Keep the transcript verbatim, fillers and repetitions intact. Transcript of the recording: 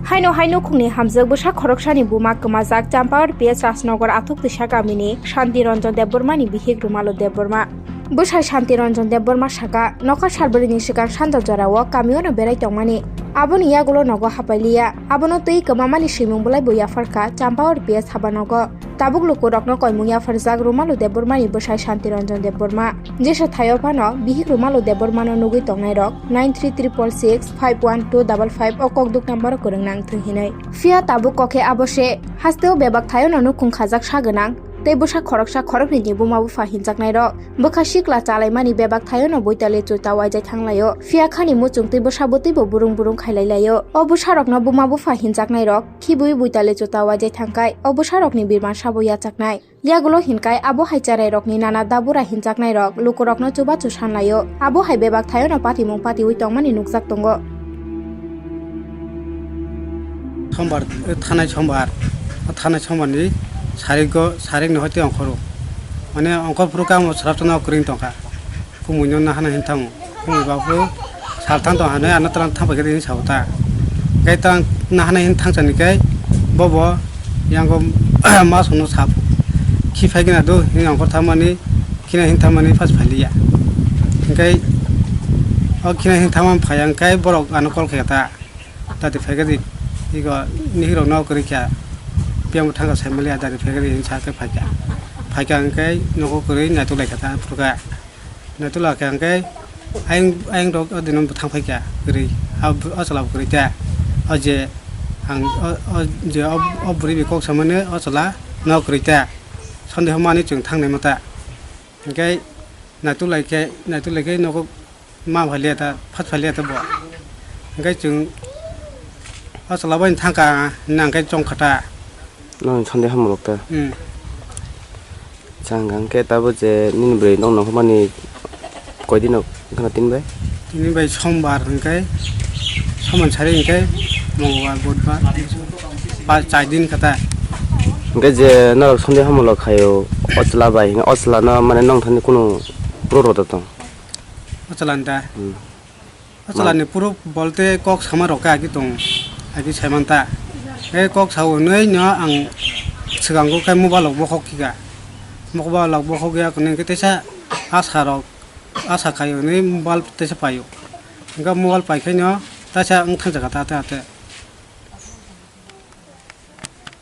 Haino hai nukhungni hamjwk bwsa khoroksani buma kwmajak Champawar P S Rajnagar Athuk Twisa kamini Shanti Ranjan Debbarmani bihik Rumalu Debbarma. Bwsai Shanti Ranjan Debbarma saka, nokha salbrwini swkang sanja jorao kamiono berai tongmani. Aboni yagulo nogo hapailiya. Abono twi kwmamani swimung bwlai bo yapharkha Champawar P S habanogo. Tabuk lukurokno koimung yapharjak Rumalu Debbarmani bwsai Shanti Ranjan Debbarma. Jesa thaio phano bihik Rumalu Debbarmano nugwi tongnairok nine three triple six five one two double five o kokduk numbero kwrwng nang thung hinwi. Phiya tabuk kok khe abo se, hasteo bebak thaiono nukhung khajak sa gwnang tei bwsa khoroksa khoroknwini buma bupha hinjaknairok. Bwkha sikla chalaimani bebak thaiono boitali chuta waijai thanglaio. Phiya khani muchungtwi bwsa bwtwibo burung burung khailailaio. O bwsarokno buma bupha hinjaknairok khibwi boitali chuta waijai thangkai o bwsarokni birman sabo yachaknai. Yagulo hinkai abo hai cherairokni nana dabura hinjaknairok lukurokno chubachu sanlaio. Abo hai bebak thaiono patimung patiwi tongmani nukjak tongo. Sombar, eh, thanai sombar, o thanai sombarni sarikgo, sarikni hoite ongkhoro. Mane ongkhor phuru kamo sraptano kwrwng tongkha. Kumuino nahana hinwi thango. Kumi baphuru salthang tong hanwi ano twlang thang paikhe hinwi sao ta. Khe twlang nahana hinwi thangchani khe bobo yango masongno sa khi phaigwna do hinwi ongkhor thangmani, khina hinwi thangmani phas phailiya. Hinkhe o khina hinwi thangmani phaiya hinkhe borok ano call khaikha ta. Dadi phaikhe di, ego nihirokno kwrwi kha, biyangbo thangkha saimaliya, dadi phaikhe di hinwi sakhe phaikha. Phaikha hinkhe nogo kwrwi naitok laikha ta phuru khe. Naitula khe ang khe ayang, ayang rok o dino bwthang phai kha kwrwi. A, o chwla bo kwrwi ta. O je ang o, o je o, o bwrwi bai kok samani o chwla no kwrwi ta. Sondeho mani chwng thangnai mata. Hinkhe naitulai khe, naitulai khe nogo ma phaliya ta, phat phaliya ta bo. Hinkhe chwng o chwla bai thangkha hinwi ang khe chong kha ta. Nang sonde hamrok ta. Hmm. Chang hang khe tabo je nini bwrwi nong nong mani koi dino khana tin bai? Tini bai sombar hwnkhe, sombar sari hwnkhe, mongolbar, budbar, pa chai din kata. Hwnkhe je norok sonde hamolo khayo, o chwla bai, o chwla no mane nong thani kunu pro rwda tong? O chwla ni da? Hmm. O chwla ni proof bolte kok sama rok khe agi tong, agi sai man ta. E kok sao hwnwi no ang swkango khe mobile rok bokhok kha. Mobile rok bokhok ya kwnwi khe teisa asa rok, asa khai hwnwi mobile teisa paio. Hwnkhe mobile pai khai no teisa wng thang jaga ta te ate.